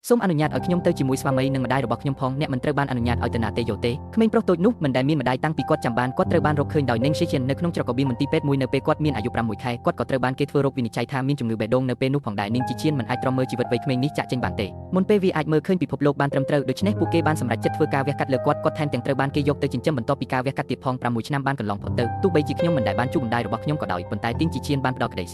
សូមអនុញ្ញាតឲ្យខ្ញុំទៅជាមួយស្វាមីនិងម្ដាយរបស់ខ្ញុំផងអ្នកមិនត្រូវបានអនុញ្ញាតឲ្យទៅណាទេយល់ទេក្មេងប្រុសតូចនោះមិនដែលមានម្ដាយតាំងពីគាត់ចាំបានគាត់ត្រូវបានរកឃើញដោយនេងស៊ីជៀននៅក្នុងច្រករបៀងមន្ទីរពេទ្យមួយនៅពេលគាត់មានអាយុ6ខែគាត់ក៏ត្រូវបានគេធ្វើរោគវិនិច្ឆ័យថាមានជំងឺបេះដូងនៅពេលនោះផងដែរនាងជីជៀនមិនអាចទ្រាំមើលជីវិតវ័យក្មេងនេះចាក់ចេញបានទេមុនពេលវាអាចមើលឃើញពិភពលោកបានត្រឹមត្រូវដូច្នេះពួកគេបានសម្រេចចិត្តធ្វើការវះកាត់លើគាត់គាត់ថែមទាំងត្រូវបានគេយកទៅចិញ្ចឹមបន្ទាប់ពីការវះកាត់ទៀតផង6ឆ្នាំបានកន្លងផុតទៅទោះបីជាខ្ញុំមិនដែលបានជួបម្ដាយរបស់ខ្ញុំក៏ដោយប៉ុន្តែទីងជីជៀនបានផ្ដល់ក្តី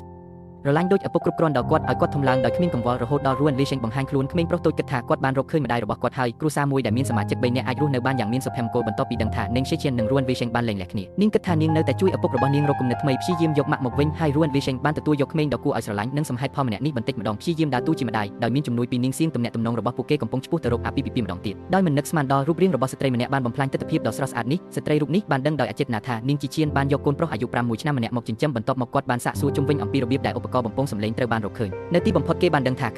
រឡាញ់ដូចឪពុកគ្រប់គ្រាន់ដល់គាត់ឲ្យគាត់ធំឡើងដោយគ្មានកង្វល់រហូតដល់រួនលីសេងបង្ហាញខ្លួនក្មេងប្រុសតូចគិតថាគាត់បានរកឃើញម្ដាយរបស់គាត់ហើយគ្រួសារមួយដែលមានសមាជិក3នាក់អាចរស់នៅបានយ៉ាងមានសុភមង្គលបន្ទាប់ពីដឹងថានាងសេជៀននិងរួនវីសេងបានលែងលះគ្នានាងគិតថានាងនៅតែជួយឪពុករបស់នាងរកគំនិតថ្មីព្យាយាមយកម៉ាក់មកវិញហើយរួនវីសេងបានទទួលយកក្មេងដ៏គួរឲ្យស្រឡាញ់និងសំហេតុផលម្នាក់នេះបន្តិចម្ដងព្យាយាមដើរតួជាម្ដាយដោយមានជំនួយពីនាងសៀងទំនាក់ទំនងរបស់ពួកគេកំពុងឆ្ពោះទៅរកអាពាហ៍ពិពាហ៍ម្ដងទៀតដោយមិននឹកស្មានដល់រូបរាងរបស់ស្ត្រីម្នាក់បានបំផ្លាញទិដ្ឋភាពដ៏ស្រស់ស្អាតនេះស្ត្រីរូបនេះបានដឹងដោយអចេតនាថានាងជីជៀនបានយកកូនប្រុសអាយុ6ឆ្នាំម្នាក់មកចិញ្ចឹមបន្ទាប់មកគាត់បានសាកសួរជុំវិញអំពីរបៀបដែលឧបករណ៍បំពងសម្លេងត្រូវបានរកឃើញនៅទីបំផុតគេបានដឹងថ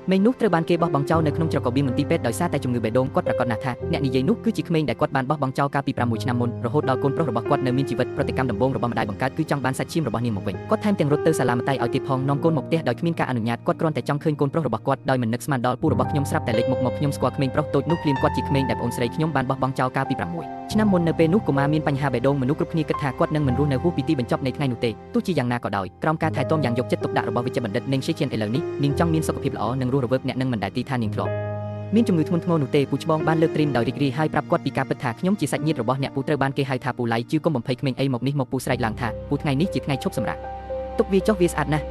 ាមេងនោះត្រូវបានគេបោះបង់ចោលនៅក្នុងច្រករបៀងមន្ទីរពេទ្យដោយសារតែជំងឺបេះដូងគាត់ប្រាកដណាស់ថាអ្នកនិយាយនោះគឺជាក្មេងដែលគាត់បានបោះបង់ចោលកាលពី6ឆ្នាំមុនរហូតដល់កូនប្រុសរបស់គាត់នៅមានជីវិតប្រតិកម្មដំបូងរបស់ម្ដាយបង្កើតគឺចង់បានសាច់ឈាមរបស់នាងមកវិញគាត់ថែមទាំងរត់ទៅសាលាម្ដាយឲ្យទៀតផងនាំកូនមកផ្ទះដោយគ្មានការអនុញ្ញាតគាត់គ្រាន់តែចង់ឃើញកូនប្រុសរបស់គាត់ដោយមិននឹកស្មានដល់ពូរបស់ខ្ញុំស្រាប់តែលេចមុខមកខ្ញុំស្គាល់ក្មេងប្រុសតូចនោះភ្លាមគាត់ជាក្មេងដែលប្អូនស្រីខ្ញុំបានបោះបង់ចោលកាលពី6ឆ្នាំមុននៅពេលនោះកុមារមានបញ្ហាបេះដូងមនុស្សគ្រប់គ្នាគិតថាគាត់នឹងមិនរស់នៅហួសពីទីបញ្ចប់នៃថ្ងៃនោះទេទោះជាយ៉ាងណាក៏ដោយក្រោមការថែទាំយ៉ាងយកចិត្តទុកដាក់របស់វេជ្ជបណ្ឌិតនាងសេជៀនឥឡូវនេះនាងចង់មានសុខភាពល្អនិងរស់រវើកអ្នកនឹងមិនដែលទីថានាងធ្លាប់មានជំងឺធ្ងន់ធ្ងរនោះទេពូច្បងបានលើកទ្រីមដោយរីករាយហើយប្រាប់គាត់ពីការពិតថាខ្ញុំជាសាច់ញាតិរបស់អ្នកពូត្រូវបានគេហៅថាពូឡៃជឿកុំបំភ័យក្មេងអីមកនេះមកពូស្រែកឡើងថាពូថ្ងៃនេះជាថ្ងៃឈប់សម្រាកទុកវាចុះវាស្អាតណាស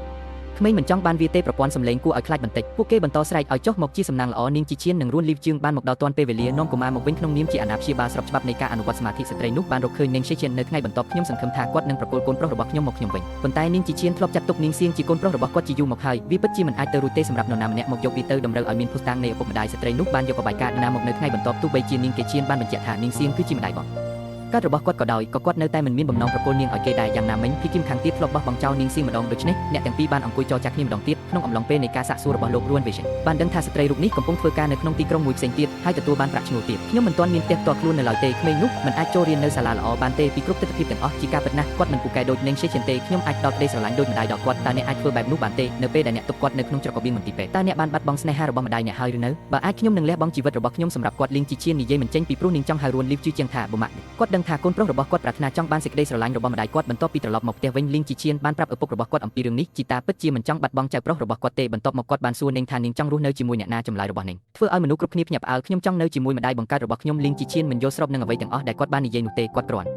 ់ក្មេងមិនចង់បានវាទេប្រព័ន្ធសម្លេងគួរឲ្យខ្លាចបន្តិចពួកគេបន្តស្រែកឲ្យចុះមកជាសំណាងល្អនាងជីឈៀននិងរួនលីវជឿងបានមកដល់ទាន់ពេលវេលានាំកុមារមកវិញក្នុងនាមជាអាណាព្យាបាលស្របច្បាប់នៃការអនុវត្តសមាធិស្ត្រីនោះបានរកឃើញនាងជីឈៀននៅថ្ងៃបន្ទាប់ខ្ញុំសង្ឃឹមថាគាត់នឹងប្រគល់កូនប្រុសរបស់ខ្ញុំមកខ្ញុំវិញប៉ុន្តែនាងជីឈៀនធ្លាប់ចាត់ទុកនាងសៀងជាកូនប្រុសរបស់គាត់ជាយូរមកហើយវាពិតជាមិនអាចទៅរួចទេសម្រាប់នរណាម្នាក់មកយកវាទៅតម្រូវឲ្យមានភស្តុតាងនៃឪពុកម្ដាយស្ត្រីនោះបានយកបបាយការណ៍ណាមកនៅថ្ងៃបន្ទាប់ទោះបីជានាងកេឈៀនបានបញ្ជាក់ថានាងសៀងគឺជាម្ដាយបងកើតរបស់គាត់ក៏ដោយក៏គាត់នៅតែមិនមានបំណងប្រគល់នាងឲ្យគេដែរយ៉ាងណាមិញភីគឹមខាងទៀតធ្លាប់បោះបង់ចោលនាងសៀងម្ដងដូច្នេះអ្នកទាំងពីរបានអង្គុយចរចាគ្នាម្ដងទៀតក្នុងអំឡុងពេលនៃការសាកសួររបស់លោករួនវីសិនបានដឹងថាស្ត្រីរូបនេះកំពុងធ្វើការនៅក្នុងទីក្រុងមួយផ្សេងទៀតហើយទទួលបានប្រាក់ឈ្នួលទៀតខ្ញុំមិនទាន់មានផ្ទះផ្ទាល់ខ្លួននៅឡើយទេក្មេងនោះមិនអាចចូលរៀននៅសាលាល្អបានទេពីគ្រប់ទិដ្ឋភាពទាំងអស់ជាការពិតណាស់គាត់មិនពូកែដូចនាងសេជិនទេខ្ញុំអាចដល់ក្តីស្រឡាញ់ដូចម្ដាយដល់គាត់តើអ្នកអាចធ្វើបែបនោះបានទេនៅពេលដែលអ្នកទុកគាត់នៅក្នុងច្រករបៀងមន្ទីរពេទ្យតើអ្នកបានបាត់បង់ស្នេហារបស់ម្ដាយអ្នកហើយឬនៅបើអាចខ្ញុំនឹងលះបង់ជីវិតរបស់ខ្ញុំសម្រាប់គាត់លីងជីឈៀននិយាយមិនចេញពីព្រោះនាងចង់ហៅរួនលីវជឿជាងថាបុម៉ាក់គាត់ដឹងថាកូនប្រុសរបស់គាត់ប្រាថ្នាចង់បានសេចក្តីស្រឡាញ់របស់ម្ដាយគាត់បន្ទាប់ពីត្រឡប់មកផ្ទះវិញលីងជីឈៀនបានប្រាប់ឪពុករបស់គាត់អំពីរឿងនេះជីតាពិតជាមិនចង់បាត់បង់ចៅប្រុសរបស់គាត់ទេបន្ទាប់មកគាត់បានសួរនាងថានាងចង់រស់នៅជាមួយអ្នកណាចម្លើយរបស់នាងធ្វើឲ្យមនុស្សគ្រប់គ្នាភ្ញាក់ផ្អើលខ្ញុំចង់នៅជាមួយម្ដាយបង្កើតរបស់ខ្ញុំលីងជីឈៀនមិនយល់ស្របនឹងអ្វីទាំងអស់ដែលគាត់បាននិយាយនោះទេគាត់គ្រាន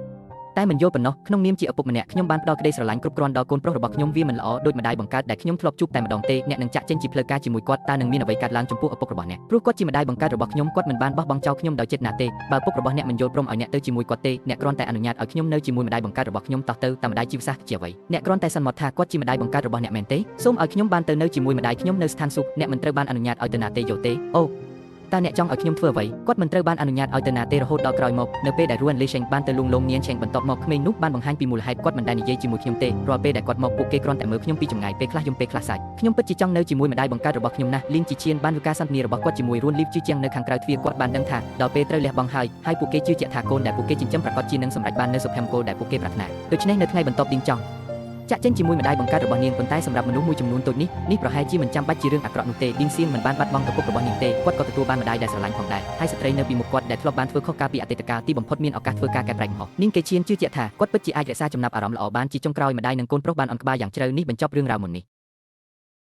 ់តែមិនយល់ប៉ុណ្ណោះក្នុងនាមជាឪពុកម្នាក់ខ្ញុំបានផ្ដល់ក្តីស្រឡាញ់គ្រប់គ្រាន់ដល់កូនប្រុសរបស់ខ្ញុំវាមិនល្អដូចម្ដាយបង្កើតដែលខ្ញុំធ្លាប់ជួបតែម្ដងទេអ្នកនឹងចាក់ចេញជាផ្លូវការជាមួយគាត់តើនឹងមានអ្វីកើតឡើងចំពោះឪពុករបស់អ្នកព្រោះគាត់ជាម្ដាយបង្កើតរបស់ខ្ញុំគាត់មិនបានបោះបង់ចោលខ្ញុំដោយចេតនាទេបើឪពុករបស់អ្នកមិនយល់ព្រមឲ្យអ្នកទៅជាមួយគាត់ទេអ្នកគ្រាន់តែអនុញ្ញាតឲ្យខ្ញុំនៅជាមួយម្ដាយបង្កើតរបស់ខ្ញុំតោះទៅតាមម្ដាយជីវសាស្ត្រជាអ្វីអ្នកគ្រាន់តែសន្មតថាគាត់ជាម្ដាយបង្កើតរបស់អ្នកមែនទេសូមឲ្យខ្ញុំបានទៅនៅជាមួយម្ដាយខ្ញុំនៅស្ថានសួគ៌អ្នកមិនត្រូវបានអនុញ្ញាតឲ្យទៅណាទេយល់ទេអូតើអ្នកចង់ឲ្យខ្ញុំធ្វើអ្វីគាត់មិនត្រូវបានអនុញ្ញាតឲ្យទៅណាទេរហូតដល់ក្រោយមកនៅពេលដែលរួនលីសេងបានទៅលួងលោមនាងឆេងបន្ទាប់មកក្មេងនោះបានបង្ហាញពីមូលហេតុគាត់មិនដែលនិយាយជាមួយខ្ញុំទេរាល់ពេលដែលគាត់មកពួកគេគ្រាន់តែមើលខ្ញុំពីចម្ងាយពេលខ្លះយំពេលខ្លះសាច់ខ្ញុំពិតជាចង់នៅជាមួយម្ដាយបង្កើតរបស់ខ្ញុំណាស់លីងជីឈៀនបានវិការសន្ទនារបស់គាត់ជាមួយរួនលីវជឿជាងនៅខាងក្រៅទ្វារគាត់បានដឹងថាដល់ពេលត្រូវលះបង់ហើយហើយពួកគេជឿជាក់ថាកូនដែលពួកគេចិញ្ចឹមប្រាកដជានឹងសម្រេចបាននូវសុភមង្គលដែលពួកគេប្រាថ្នាដូច្នេះនៅថ្ងៃបន្ទាប់ឌីងចង់ចាក់ចេញជាមួយម្ដាយបង្កើតរបស់នាងប៉ុន្តែសម្រាប់មនុស្សមួយចំនួនតូចនេះនេះប្រហែលជាមិនចាំបាច់ជារឿងអាក្រក់នោះទេឌីងសៀងមិនបានបាត់បង់ឪពុករបស់នាងទេគាត់ក៏ទទួលបានម្ដាយដែលស្រឡាញ់ផងដែរហើយស្ត្រីនៅពីមុខគាត់ដែលធ្លាប់បានធ្វើខុសកាលពីអតីតកាលទីបំផុតមានឱកាសធ្វើការកែប្រែកំហុសនាងកេឈៀនជឿជាក់ថាគាត់ពិតជាអាចរក្សាចំណាប់អារម្មណ៍ល្អបានជាចុងក្រោយម្ដាយនិងកូនប្រុសបានអន់ក្បាលយ៉ាងជ្រៅនេះបញ្ចប់រឿងរ៉ាវមុននេះ។